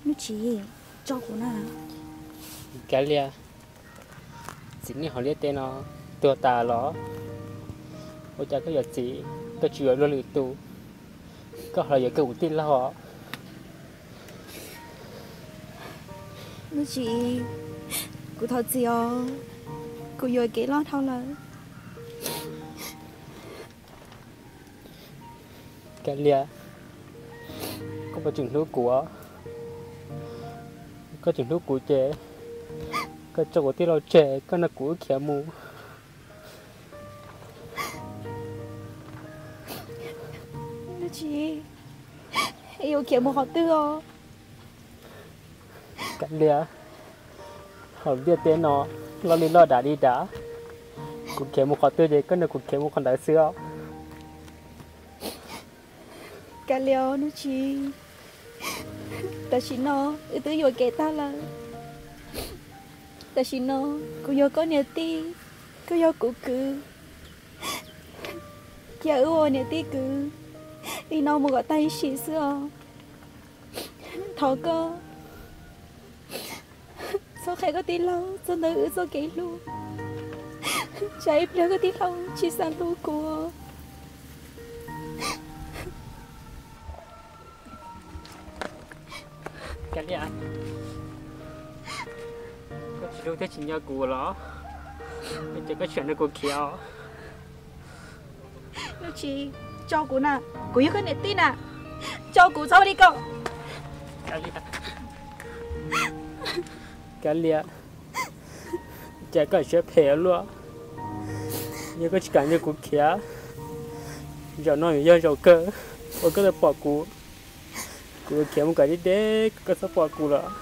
Nuj Tsis, tso kuv na. Kav liam, txiv neej hauv ntiaj teb no tuag tas los? Ua cas koj yuav txiv, koj tsis yuav luag lwm tus, koj ho yuav kiag kuv tij laug os? Nuj Tsis, kuv thov txim os, kuv yuam kev loj dhau lawm. Kav liam, koj puas tseem hlub kuv? Koj tseem hlub kuv ces koj tso kuv tij laug tseg, koj nrog kuv wb khiav mus. Nuj Tsis, yuav khiav mus qhov twg os? Kav liam, hauv ntiaj teb no loj li loj dav li dav, kuv khiav mus qhov twg ces koj nrog kuv khiav mus qhov ntawd xwb os. Kav liam Nuj Tsis, tam sim no wb twb yuam kev tag lawm. Tam sim no kuv yog koj niam tij, koj yog kuv kwv. Cia wb ua niam tij kwv li no mus kom tag ib sim xwb os. Thov koj txhob qhia koj tij laug txog ntawm wb txoj kev hlub, tsam ib pliag koj tij laug tsis xav hlub kuv. Kav liam, koj tsis hlub thiab tsis nco kuv los? Ces koj tseem nrog kuv khiav os. Nuj Tsis, tso kuv na, kuv yog koj niam tij na, tso kuv txhob ua li ko. Kav liam, cas koj siab phem ua luaj, yog koj tsis kam nrog kuv khiav, zaum no yog zaum kawg uas koj tau pom kuv. Kuv yuav khiav mus kom deb deb, koj txhob pom kuv lawm.